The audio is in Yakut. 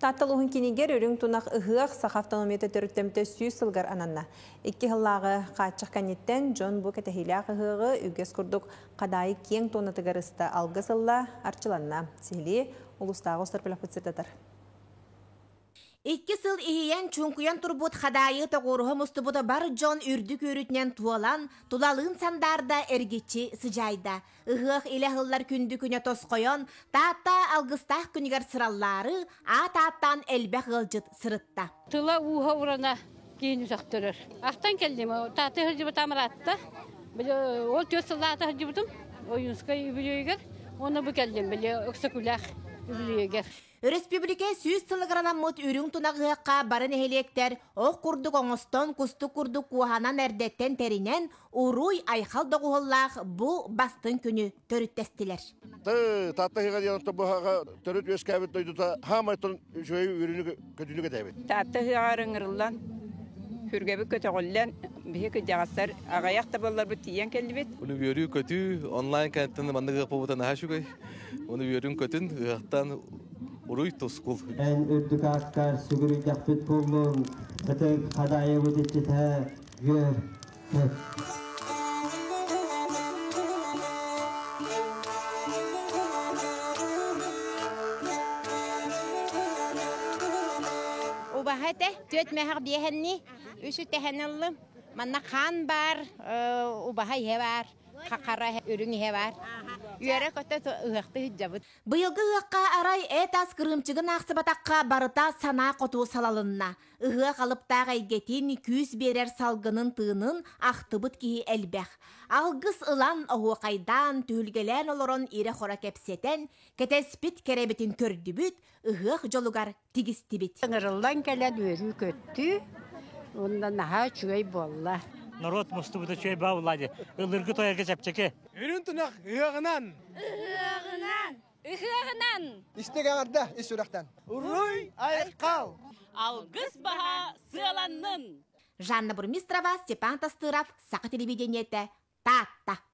Таатта улууһун киинигэр Үрүҥ тунах ыһыах Саха автономията төрүттэммитэ 100 сылыгар ананна. Икки сыллааҕы хааччах кэнниттэн дьон бу кэтэһиилээх ыһыаҕы үгэс курдук Хадаайы киэҥ туонатыгар ыста алгыс ылла, арчыланна. Сиһилии улуустааҕы устар бөлөхпүт сырдатар. Икки сыл иһийэн чуҥкуйан турбут Хадаайы тоҕуоруһа мустубут бар дьон үрдүк үөрүүтүнэн туолан, тулалыын сандаарда эргиччи сыдьаайда. Ыһыах илэ аһыллар күндү күнэ тосхойон, Таатта алгыстаах күнүгэр сыраллаары, аат ааттаан элбэх ыалдьыт сырытта. Тыла ууһа урана киһини сөхтөрөр. Ахтан кэллим, Таатта сылдьыбытам ыраатта. Били ол 4 сыллаата сылдьыбытым Ойуунскай үбүлүөйүгэр. Уонна бу кэллим, били Өксөкүлээх үбүлүөйүгэр. Өрөспүүбүлүкэ 100 сылыгар анаммыт үрүҥ тунах ыһыахха бары нэһилиэктэр ох курдук оҥостон, кустук курдук куоһанан эрдэттэн тэринэн, уруй-айхал доҕуһуоллаах бу бастыҥ күнү төрүттэстилэр. Таатта ыһыаҕа диэн быһаҕа төрүт үөскээбит дойдута хаамайтан үчүгэй үөрүүнү көтүүнү кэтэбит. Таатта ыһыаҕар ыҥырыллан, сүргэбит көтөҕүллэн, биһи кырдьаҕастар аҕыйах да буолларбыт тиийэн кэллибит. Уну үөрүү көтүү онлайн кэнниттэн маннык ыһыах буолбута наһаа үчүгэй. Уну үөрүн көтүн ыһыахтан уруй тускул. Эн үрдүк ааккар сүгүрүйдэхпит буоллун, ытык хадаайыбыт иччитэ үөр көт. Убаһа этэ, түөрт мөһөх биэһэнни, үс үтэһэн ыллым. Манна хаан баар, убаһа иһэ баар. Хара үрүҥ иһэ баар. Үөрэ-көтө ыһыахтыы сылдьабыт. Быйылгы ыһыахха арай эт-ас кырыымчыгын аахсыбатахха барыта санаа хоту салалынна. Ыһыах алыптаах эйгэтин, күүс биэрэр салгынын тыынын ахтыбыт киһи элбэх. Алгыс ылан, оһуохайдаан, түһүлгэлээн олорон ирэ-хоро кэпсэтэн, кэтэспит кэрэбитин көрдүбүт, ыһыах дьолугар тигистибит. Ыҥырыллан кэлэн үөрүү көттүү, уонна наһаа үчүгэй буолла. Народ мустубута үчүгэй баа буолла Ылыргы тойорго чэпчэки. Үрүн тунах ыһыаҕынан! Ыһыаҕынан! Ыһыаҕынан! Истиҥ эҕэрдэ ис сүрэхтэн! Уруй айхал! Алгыс баһа сыаланнын! Жанна Бурмистрова, Степан Тастыров, Саха телевидениетэ, Таатта.